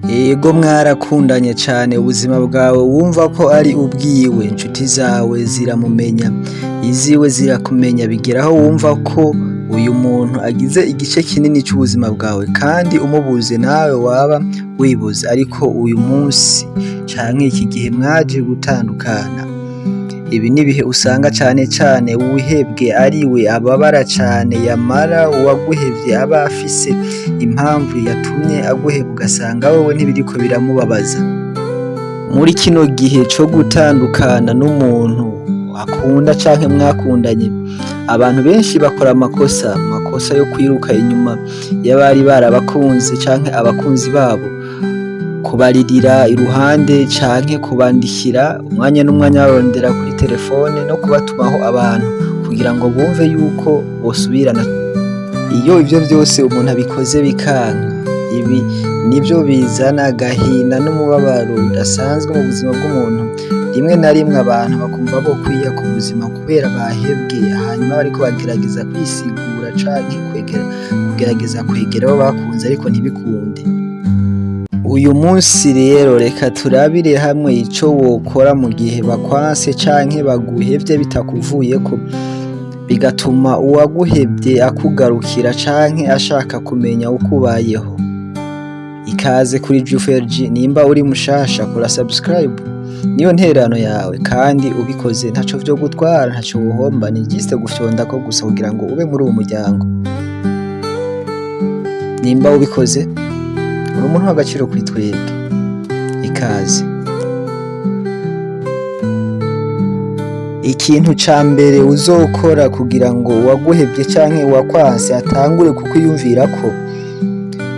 Ego, mwarakundanye cane, ubuzima bwawe wumva ko ari ubwiwe, inshuti zawe ziramumenya, iziwe zirakumenya, bigeraho wumva ko uyu muntu agize igice kinini c'ubuzima bwawe kandi umubuze nawe waba wibuze. Ariko uyu munsi canke iki gihe mwaje gutandukana. Ibi n'ibihe usanga cane cane uwuhebwe ariwe ababara cane, yamara uwaguhevye aba afise impamvu yatumye aguheba, ugasanga wewe ntibiriko biramubabaza. Muri kino gihe co gutandukana n'umuntu akunda canke mwakundanye, abantu benshi bakora amakosa yo kwiruka inyuma y'abari barabakunze canke abakunzi babo, kubaririra iruhande canke kubandikira umwanya n'umwanya barondera kuri telefone no kubatumaho abantu kugira ngo bumve yuko bosubirana. Iyo ivyo vyose umuntu abikoze bikanka, ibi nivyo bizana agahinda n'umubabaro udasanzwe mu buzima bw'umuntu. Rimwe na rimwe abantu bakumva bokwiyaka ubuzima kubera bahebwe, hanyuma bariko bagerageza kwisigura canke kugerageza kwegera abo bakunze, ariko ntibikunde. Uyu munsi rero reka turabire hamwe ico wokora mu gihe bakwanse canke baguhevye bitakuvuyeko, bigatuma uwaguhevye akugarukira canke ashaka kumenya uko ubayeho. Ikaze kuri JuferG. Nimba uri mushasha, kora subscribe, niyo ntererano yawe, kandi ubikoze ntaco vyo gutwara, ntaco wohomba, ni juste gufyondako gusa kugira ngo ube muri uwo muryango. Nimba ubikoze, uri umuntu w'agaciro kuri twebwe. Ikaze. Ikintu ca mbere uzokora kugira ngo uwaguhevye canke uwakwanse atangure kukwiyumvirako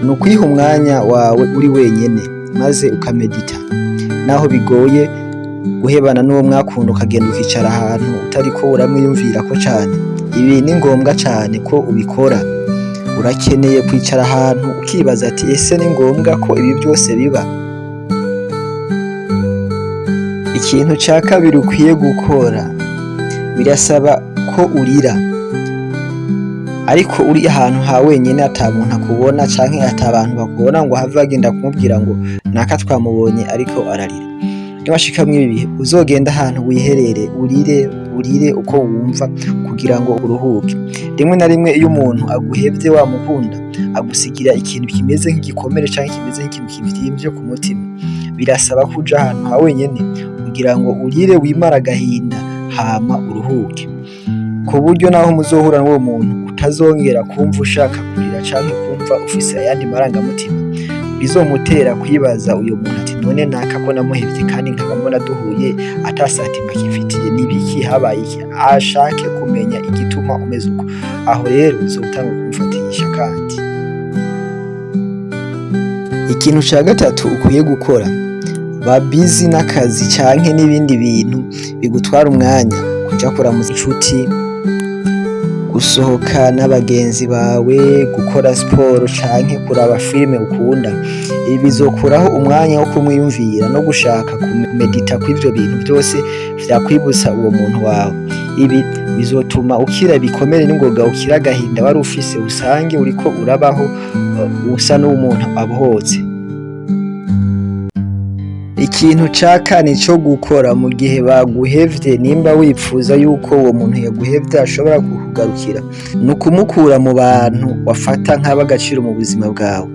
ni ukwiha umwanya wawe uri wenyene, maze ukamedita. Naho bigoye guhebana n'uwo mwakunda ukagenda ukicara ahantu utariko uramwiyumvirako cane, ibi ni ngombwa cane ko ubikora. Urakeneye kwicara ahantu ukibaza ati: "Ese ni ngombwa ko ibi vyose biba?" Ikintu ca kabiri ukwiye gukora, birasaba ko urira, ariko uri ahantu ha wenyene, ata muntu akubona canke ata bantu bakubona ngo have bagenda kumubwira ngo naka twamubonye ariko ararira. Niwashika mw'ibi bihe, uzogenda ahantu wiherere, urire, urire uko wumva kugira ngo uruhuke. Rimwe na rimwe iyo umuntu aguhevye wamukunda, agusigira ikintu kimeze nk'igikomere canke kimeze nk'ikintu kivyimbye ku mutima. Birasaba ko uja ahantu ha wenyene kugira ngo urire, wimare agahinda, hama uruhuke, ku buryo naho muzohura n'uwo muntu utazongera kumva ushaka kurira canke kumva ufise ayandi marangamutima bizomutera kwibaza uyo muntu ati: "None naka ko namuhevye kandi nkaba mbona duhuye ata sentiment akimfitiye, nibiki? Habaye iki?" Ashake kumenya igituma umeze uko. Aho rero uzotangura kumufatisha. Kandi ikintu ca gatatu ukwiye gukora, ba busy n'akazi canke n'ibindi bintu bigutwara umwanya: kuja kuramutsa inshuti, gusohoka n'abagenzi bawe, gukora siporo canke kuraba filime ukunda. Ibi bizokuraho umwanya wo kumwiyumvira no gushaka kumedita kw'ivyo bintu vyose vyakwibutsa uwo muntu wawe. Ibi bizotuma ukira ibikomere n'ingoga, ukira agahinda wari ufise, usange uriko urabaho usa n'umuntu abohotse. Ikintu ca kane co gukora mu gihe baguhevye, nimba wipfuza yuko uwo muntu yaguhevye ashobora kukugarukira, ni ukumukura mu bantu wafata nk'ab'agaciro mu buzima bwawe.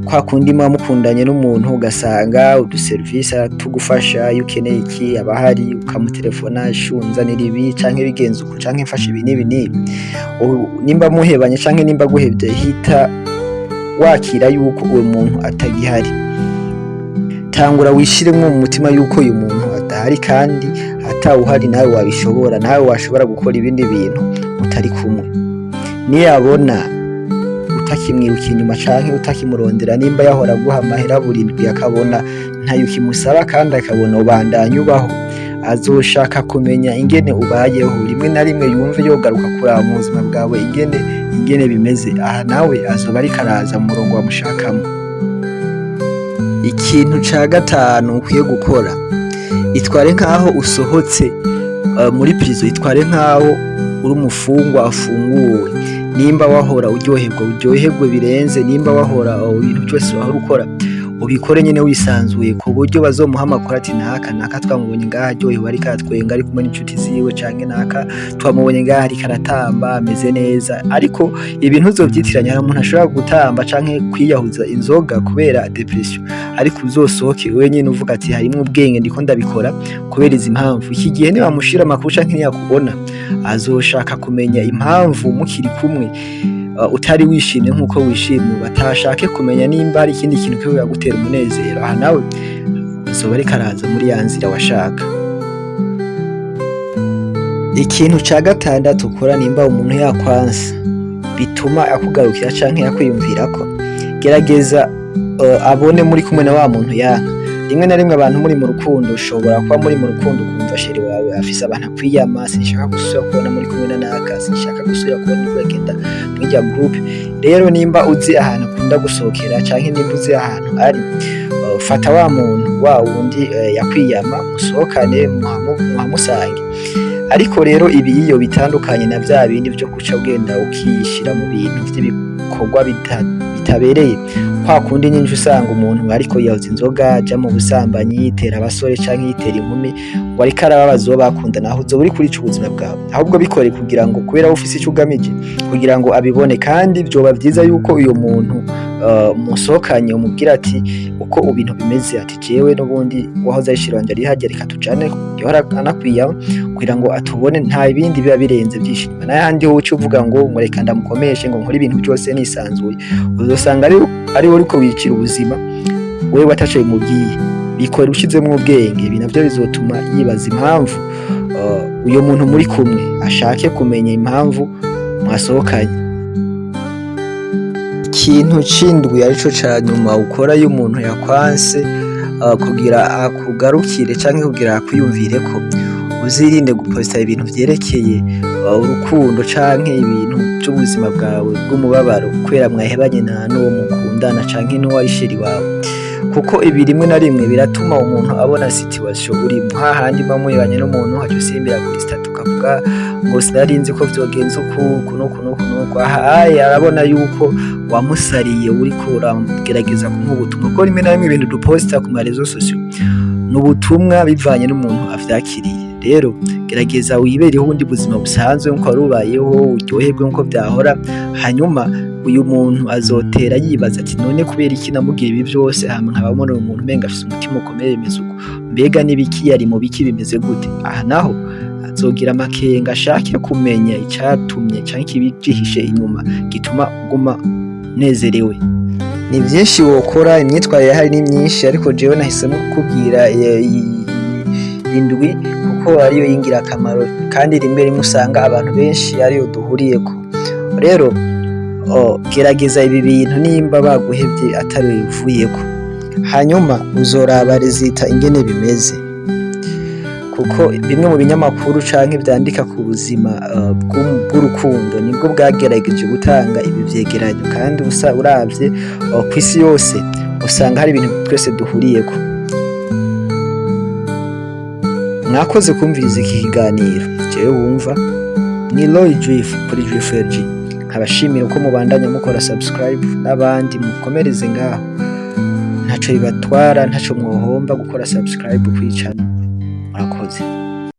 Kwa kundi muba mukundanye n'umuntu, ugasanga uduserivisi tugufasha, iyo ukeneye iki aba ahari, ukamutelefona: "Shunzanira ibi", canke "Bigenze uku", canke "Mfasha ibi n'ibi n'ibi". Nimba muhebanye canke nimba aguhevye, hita wakira yuko uwo muntu atagihari. Tangura wishiremwo mu mutima yuko uyu muntu adahari, kandi atawuhari nawe wabishobora, nawe washobora gukora ibindi bintu mutari kumwe. Niyabona utakimwiruka inyuma canke utakimurondera, nimba yahora aguha amahera buri ndwi akabona ntayo ukimusaba, kandi akabona ubandanya ubaho, azoshaka kumenya ingene ubayeho. Rimwe na rimwe yumve yogaruka kuraba mu buzima bwawe ingene bimeze. Aha nawe azoba ariko araza mu murongo wamushakamo. Ikintu ca gatanu ukwiye gukora, itware nkaho usohotse muri prison, itware nkaho uri umufungwa afunguwe. Nimba wahora uryoherwa, uryoherwe birenze. Nimba wahora ibintu byose wahora ukora, Ubikore nyene wisanzuye, ku buryo bazomuha amakuru ati: "Naka naka twamubonye ngaha aryohewe, ariko aratwenga, ari kumwe n'inshuti ziwe", canke "Naka twamubonye ngaha ariko aratamba, ameze neza". Ariko ibintu uzovyitiranya. Hari umuntu ashobora gutamba canke kwiyahuza inzoga kubera dépression, ariko uzosohoke wenyene uvuga ati: "Harimwo ubwenge, ndiko ndabikora kubera izi mpamvu." Iki gihe nibamushira amakuru canke niyakubona, azoshaka kumenya impamvu mukiri kumwe utari wishimye nkuko wishimye, batashake kumenya nimba hari ikindi kintu kiriko kiragutera umunezero. Aha nawe azoba ariko araza muri ya nzira washaka. Ikintu ca gatandatu ukora nimba umuntu yakwanse bituma akugarukira canke yakwiyumvirako: gerageza abone muri kumwe na wa muntu yanka. Rimwe na rimwe abantu muri mu rukundo, ushobora kuba muri mu rukundo ukumva chéri wawe afise abantu akwiyama: "Sinshaka gusubira kubona muri kumwe na naka, sinshaka gusubira kubona uriko uragenda mw'irya groupe." Rero nimba uzi ahantu akunda gusohokera canke nimba uzi ahantu ari, fata wa muntu wa wundi yakwiyama, musohokane, muhamusange. Ariko rero ibi iyo bitandukanye na vya bindi vyo kuca ugenda ukishira mu bintu vy'ibikorwa bitabereye, kwa kundi nyinshi usanga umuntu ariko yahoza inzoga, aja mu busambanyi, yitera abasore canke yitera inkumi ngo ariko arababaza uwo bakundana. Aho uzoba uriko urica ubuzima bwawe. Ahubwo bikore kugira ngo, kubera ufise ico ugamije, kugira ngo abibone. Kandi vyoba vyiza yuko uyo muntu musohokanye umubwira ati uko ibintu bimeze, ati: "Jewe n'ubundi wahoze ari chéri wanje ari harya, reka tujane, yahora anakwiyama", kugira ngo atubone. Nta bindi biba birenze vyinshi inyuma. N'ayandi ho uca uvuga ngo reka ndamukomeshe, ngo nkore ibintu byose nisanzuye, uzosanga ari uriko wicira ubuzima wewe ataco bimubwiye. Bikora ushizemwo ubwenge. Ibi navyo bizotuma yibaza impamvu uyo muntu muri kumwe, ashake kumenya impamvu mwasohokanye. Ikintu c'indwi, arico ca nyuma, ukora iyo umuntu yakwanse kugira akugarukire canke kugira akwiyumvireko: uzirinde guposta ibintu vyerekeye urukundo canke ibintu vy'ubuzima bwawe bw'umubabaro kubera mwahebanye na n'uwo mukundana canke n'uwo ari chéri wawe, kuko ibi rimwe na rimwe biratuma umuntu abona situation urimwo. Hahandi muba muhebanye n'umuntu, ukaca usimbira kuri statut ukavuga ngo: "Sinari nzi ko vyogenze uku, uku n'uku n'uku n'uku." Aha aye arabona yuko wamusariye, uriko uragerageza kumuha ubutumwa, kuko rimwe na rimwe ibintu duposta ku ma réseaux sociaux ni ubutumwa bivanye n'umuntu avyakiriye. Rero gerageza wibereho ubundi buzima busanzwe nkuko wari ubayeho, uryoherwe nkuko vyahora. Hanyuma uyu muntu azotera yibaza ati: "None kubera iki namugira ibi vyose, hama nkaba mbona uyu muntu umenga afise umutima ukomeye, bimeze uko? Mbega n'ibiki yari mu biki, bimeze gute?" Aha naho azogira amakenga, ashake kumenya icatumye canke ikibivyihishe inyuma gituma uguma unezerewe. Ni vyinshi wokora, imyitwarire ihari ni myinshi, ariko jewe nahisemo kukubwira indwi kuko ariyo y'ingirakamaro, kandi rimwe rimwe usanga abantu benshi ariyo duhuriyeko. Rero gerageza ibi bintu nimba baguhevye atari bivuyeko, hanyuma uzoraba résultat ingene bimeze, kuko bimwe mu binyamakuru canke vyandika ku buzima bw'urukundo nibwo bwagerageje gutanga ibi vyegeranyo, kandi usa uravye kw'isi yose usanga hari ibintu twese duhuriyeko. Mwakoze kumviriza iki kiganiro. Jewe wumva ni Roy Drift kuri Drift LG. Nkabashimira uko mubandanya mukora subscribe, n'abandi mukomereze ngaho, ntaco bibatwara, ntaco mwohomba gukora subscribe kuri channel. Murakoze.